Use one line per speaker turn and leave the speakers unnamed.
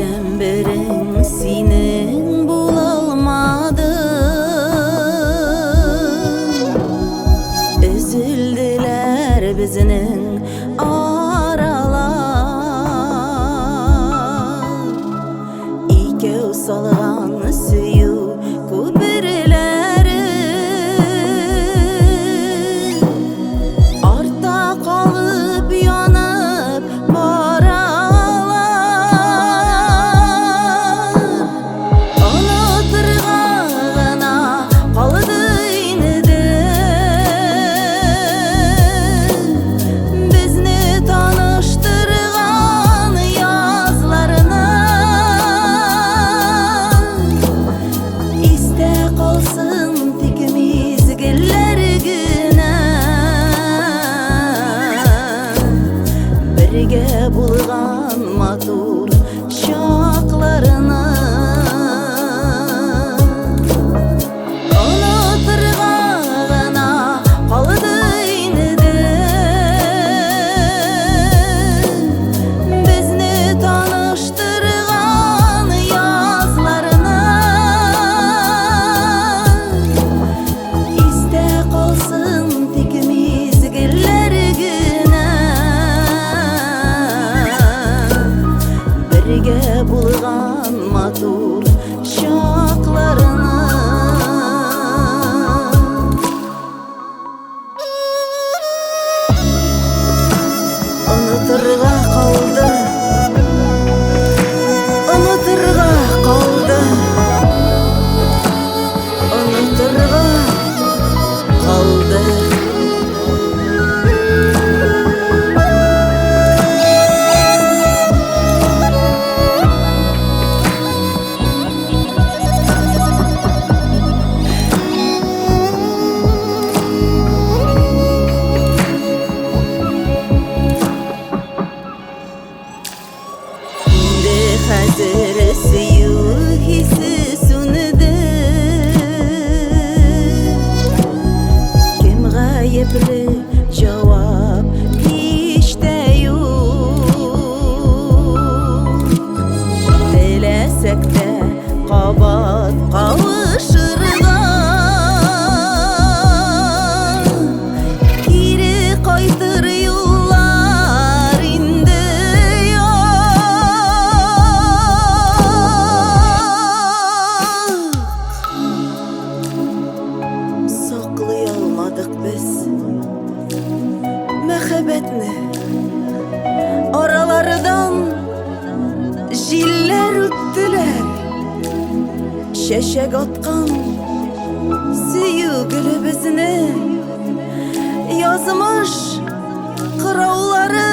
Бердәнберең синең булалмадым. Өзелделәр безнең аралар. Икәү салган сөю күперләре артта калып янып баралар. Онытырга гына калды инде безне таныштырган язларны. Истә калсын тик мизгелләр генә, бергә булган матур чакларны. Онытырга гына калды инде безне таныштырган язларны. Истә калсын тик мизгелләр генә, бергә булган матур чакларны. Онытырга калды, онытырга калды, онытырга калды. Инде хәзер сөю хисе сүнде. Кем гаепле, җавап һич тә юк. Теләсәк тә кабат кавышырга, кире кайтыр юллар инде юк. Саклый алмадык без мәхәббәтне, аралардан җилләр үттеләр. Чәчәк аткан сөю гөлебезне язмыш кыраулары